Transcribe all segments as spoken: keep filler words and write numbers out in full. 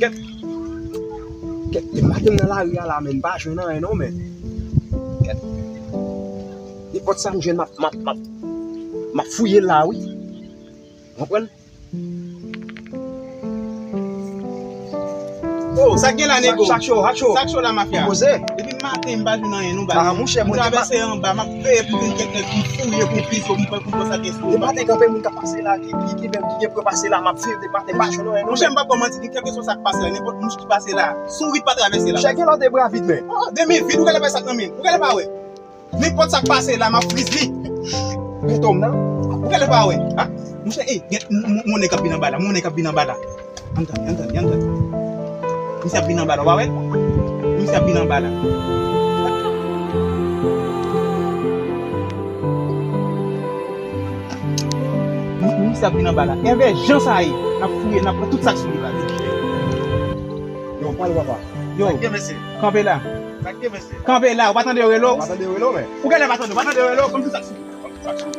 Kèt. Kèt, depi maten m nan lari a la, men m pa jwenn anyen non, men. Kèt. Nenpòt sa m jwenn, m ap, m ap, m ap, m ap fouye l la, wi. Ou konprann? Oh, sa k gen la, nego? Sa k cho, sa k cho? Sa k cho la, mafya? Poze. Depi maten, m pa jwenn anyen, non, baz. Ah, monchè, m travèse anba, m ap veye pou vin kèk nèg, m fouye pou pito, m pran, pou pran sa k sou. Depi maten, kanpe moun k ap pase la, ki, ki, ki, ki gen pou yo pase la, m ap veye depi maten, m pa jwenn anyen, non. Monchè, m p ap ba w manti, kèlkeswa sa k pase la, nenpòt mouch ki pase la, sourit pa travèse la. Monchè, gen lòt de bra vid, men. Oh, de men vid, ou genlè wè sa k nan men m, ou genlè pa wè. Nenpòt sa k pase la, m ap friz li. Pito m nan. Ou genlè pa wè. Ha? Monchè, ey, gen, m, m, m wè yon nèg k ap vin anba la, m wè yon nèg k ap vin anba la. Ann tande, ann tande, ann tande. Misye ap vin anba la, w pa wè? Misye ap vin anba la. Misye ap vin anba la. Enben, jan sa ye, n ap fouye, n ap pran tout sa k sou li, baz. Yo, pale, papa. Yo, kanpe la. Kanpe la, ou pa tande yo rele w? Pa tande yo rele w, men. Ou genlè pa tande, ou pa tande yo rele w, kòm tout sa k sou li.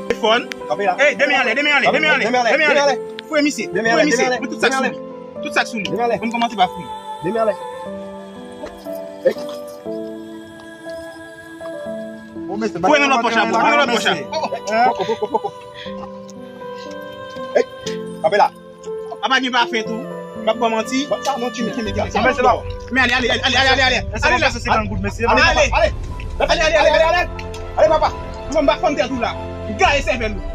Telefòn. Kanpe la. Ey, de men anlè, de men anlè, de men anlè, de men anlè. Fouye misye, fouye misye, pran tout sa k sou li. Tout sa k sou li. Bon, kòmanse pa fouye. De men anlè. Ey. Fouye nan lòt pòch la, bro. Fouye nan lòt pòch la. Poko, poko, poko. Ey, kanpe la. A pa gen pafen tou. M p ap ba w manti. Sa non, tchimi, tchimi, tchimi. Men ale, ale, ale. Ale la. Ale, ale. Ale, ale, ale, ale, ale. Ale, papa. Mwen m pa konn tèt ou la. Gaye sèvèl ou.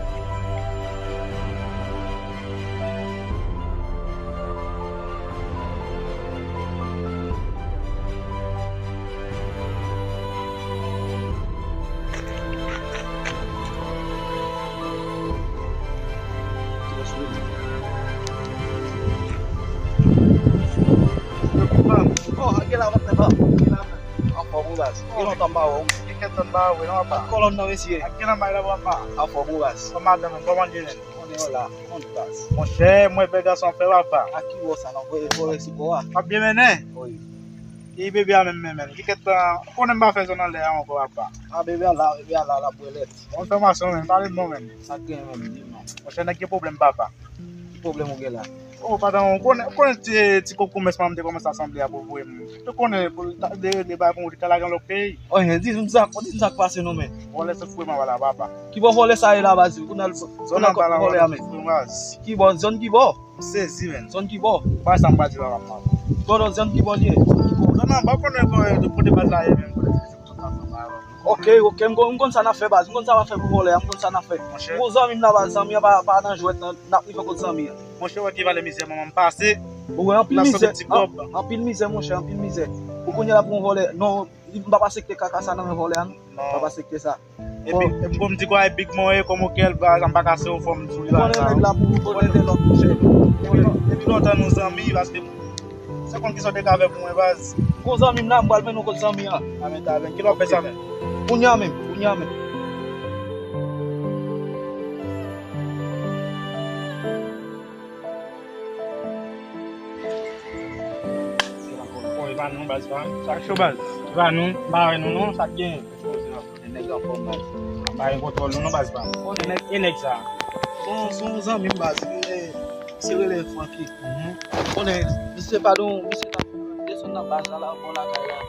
Oh, gen la, mwen, anfòm, wi, baz. Gen lontan m pa wè w. Gen kèk tan m pa wè w, non, papa. Kòlòm nan, mesye. Gen nan bay la, papa. Anfòm, wi, baz. Kòman madanm, kòman l ye menm? Konnen w la, konnen baz. Monchè, mwen bèl gason ap fè papa. A ki bò sa nan vòlè, vòlè sou kò a? Ap byen mennen? Wi. E bebe a menm, menm, menm. Ki kèt tan, ou konnen m pa fè zòn anlè a ankò papa. A bebe a la, bebe a la, l ap bwè lèt. Bon enfòmasyon menm, pale m non menm. Sa k gen menm, di m non. Monchè, nèg gen pwoblèm papa. Ki pwoblèm ou gen la? Oh, patwon, ou konnen, ou konnen ti, ti kou komès mwen te kòmanse a sanble a pou voye m. Ou konnen pou de, de bay pou ou te ka lage yon lòt peyi. Oh, di m sa, di m sa k pase non men. Vòlè sot fouye m anba la papa. Ki bò vòlè sa ye la, baz? Kounye a l, kounye a l kòt vòlè a, men. Ki bò, zòn ki bò? M sezi, men. Zòn ki bò? Bagay sa m pa di la, papa. Bon, non, zòn ki bò li ye? Zòn nan, ba konnen kote baz la ye, men. Ok, ok, m konn, m konn sa n ap fè, baz. M konn sa n ap fè pou vòlè a, m konn sa n ap fè. Monchè. M gon zanmi m la, baz, zanmi an pa, pa nan jwèt, nan, n ap rive kot zanmi an. Monchè, wè ki valè mizè manman m pase. Ou wè, anpil mizè, an-, anpil mizè, monchè, anpil mizè. Ou kounye a la pou yon vòlè, non, m p ap aksepte kaka sa nan men vòlè a, non. M p ap aksepte sa. Epi, epi pou m di kwa, e big mwen ye, kòm okèl, baz, m pa kase yon fòm sou li la. Ou konnen nèg la pou, pou konnen de lòt, monchè. Epi, epi lontan nou zanmi, paske se konn ki sa w te ka fè pou mwen, baz. Gon zanmi m la, m pral mennen w kot zanmi an. Amèn, amèn. Kilè w ap fè sa menm? Kounye a menm, kounye a menm. Oh, e pa nou, baz, pa m. Sa k cho, baz? E pa nou, m pa wè nou, non, sa k gen? Nèg anfòm, baz. M pa gen kontwòl nou non, baz pa m. Konnen nèg, e nèg sa? Se yon, se yon zanmi m, baz. Li rele, misye rele Francky. Mhm. Konnen, misye pa don, misye t ap desann nan baz la, la, bò lakay la.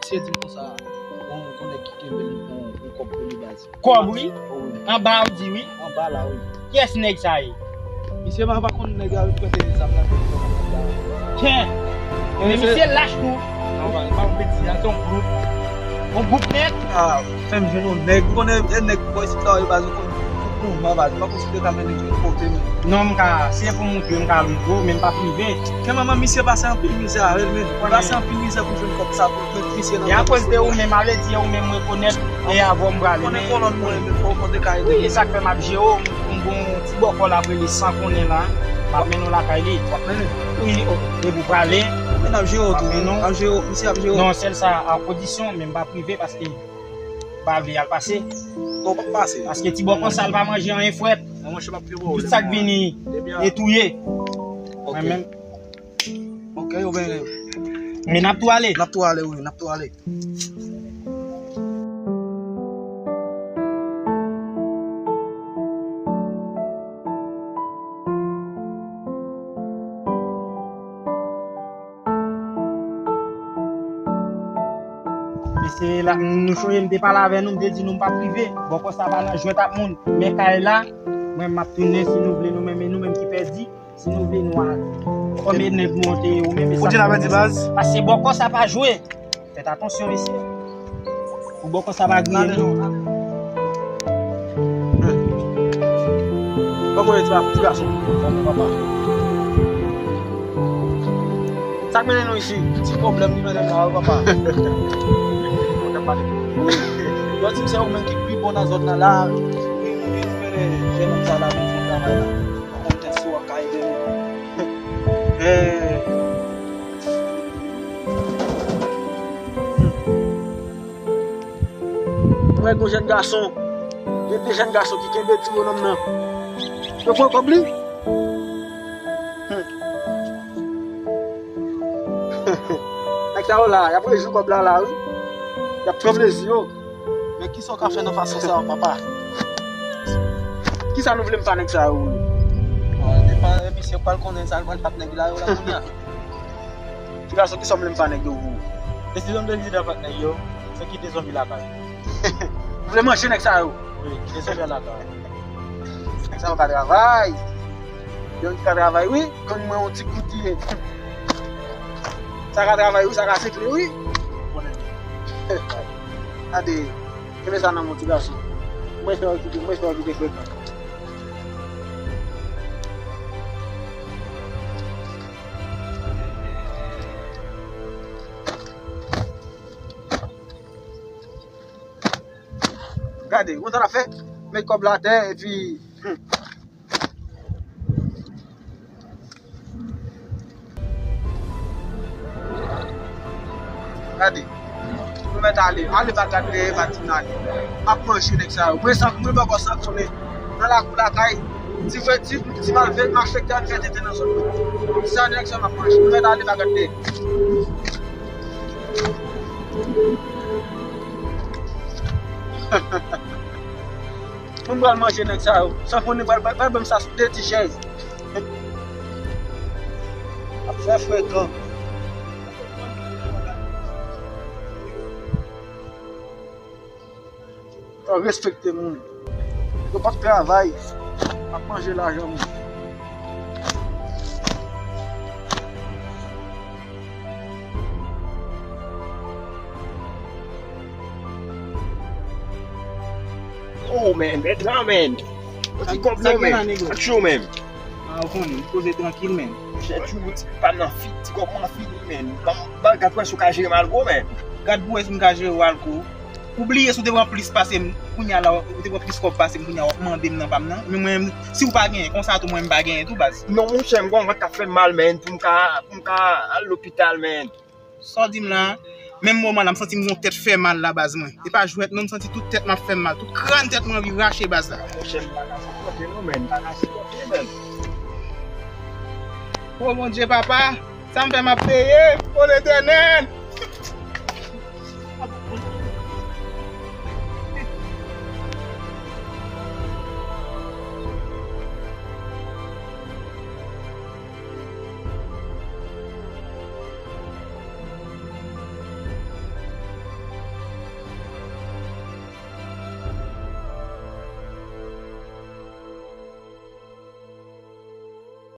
Misye di m konsa, bon, konnen ki kenbe li, bon, yon kòb pou li, baz. Kòb, wi. Oh, wi. Anba, ou di, wi. Anba la, wi. Kiyès nèg sa ye? Misye pa, pa konn nèg la, wi, prete zam la, prete zam la. Kè. Men misye lach tou. Non, pa, pa yon betiz, se yon gwoup. Yon gwoup nèt. Ah, fè m jwenn yon nèg. Ou konnen, e nèg bò isit la, yo baz, ou konn tout mouvman, baz. M pa konn si te ka mennen tout kote, men. Non, m ka, si se pou montre, m ka montre w, men m pa prive. Kè manman misye pase anpil mizè avè l, men. Li pase anpil mizè pou jwenn kòb sa, pou l met misye nan. E akoz de ou menm, ale di ou menm rekonèt, e avè w m prale, men. Konnen kolòn mwen, men fò w konte ka ede. Wi, e sa k fè m ap jere w, m, m gon ti bòkò la, m rele san konnen la, m ap mennen w lakay li. W ap mennen? Wi, o, depi w prale, men n ap jere w tou, n ap jere w, misye ap jere w. Non, sèl sa, a kondisyon, men m pa prive, paske m pa vle y al pase. Bon, w p ap pase. Paske ti bòkò sa, l pa manje anyen frèt. Tout sa k vini, e touye. Ok. Mwen menm. Ok, yo, men. Men n ap tou ale. N ap tou ale, wi, n ap tou ale. Se la, nou chonje m te pale avè nou, m te di nou m p ap rive. Bòkò sa pa nan jwèt ak moun. Men kay la, mwen m ap tounen si nou vle nou menm, e nou menm ki pèdi, si nou vle nou al. Konbyen nèg monte ou menm? Ou di n ap pèdi baz? Paske bòkò sa pa jwe. Fèt atansyon, mesye. Pou bòkò sa pa griyen nou. Kòman w ye, ti gason? Sa k mennen nou isi? Ti pwoblèm ki mennen nou la, wi, papa. Yo di m se ou menm ki pi bon nan zòn nan la. Wi, wi, wi, jèn sa la, vin fè travay la. Ou konn tèt si w ap ka ede nou. Eh. Mwen gon jèn gason, gen de jèn gason ki kenbe ti bonòm nan. Yo pran kòb li. Hmm. Nèg sa yo la, y ap rejwi kòb la la, wi. Y ap pran plezi yo. Men kisa w ka fè nan fason sa yo, papa? Kisa nou vle m fè nèg sa yo? Bon, depan, epi se pral konnen sa l pral fè ak nèg la yo la kounye a. Ti gason, kisa w vle m fè nèg yo pou ou? Desizyon m te deside fè ak nèg yo, se kite zonbi lakay. Ou vle manje nèg sa yo? Wi, kite zonbi lakay. Nèg sa yo ka travay. Yon ki ka travay, wi. Konn mwen yon ti kout li ye. Sa ka travay, wi, sa ka sekle, wi. Gade, kenbe sa nan men w, ti gason. Mwen fè w kite, mwen fè w kite frekan. Gade, ou konn sa n ap fè? Met kòb la atè, epi, hmm. Gade, nou mèt ale, ale pa gad dèyè, pa di n ale. M ap manje nèg sa yo. Mwen sa, mwen bòkò sa konnen. Nan lakou lakay, ti fè, ti, ti malfè, malfektè ap fè tenten nan zòn nan. Sa nèg sa m ap manje. Nou mèt ale pa gad dèyè. Mwen pral manje nèg sa yo. San konnen pral, pral, pral ban m sa sou de ti chèz. Ap fè frekan. Yo respekte moun. Yo p ap travay. Ap manje lajan moun. Oh, man, mèt la, man. Yon ti kòb non, man. Ak cho, man. Ah, ou konnen, poze trankil, man. Chè, ti pa nan fit, ti kòb mwen fini, man. Ban, ban, gad wè si w ka jere m al gwo, man. Gad pou wè si m ka jere w al gwo. Ou bliye si w te pran plis pase m, kounye a la, ou te pran plis kòb pase m, kounye a w ap mande m nan pa m nan. Men mwen, si w pa genyen, konsa tou mwen m pa genyen tou, baz. Non, monchè, m gon vant k ap fè m mal, man, pou m ka, pou m ka al lopital, man. Sa w di m la, menm moman la, m santi m gon tèt fè mal la, baz mwen. E pa jwèt non, m santi tout tèt m ap fè m mal, tout kràn tèt mwen anvi rache, baz la. Monchè, m pa ka sipòte non, man, m pa ka sipòte, man. O Bondye, papa, sa m fè m ap peye, o Letènèl.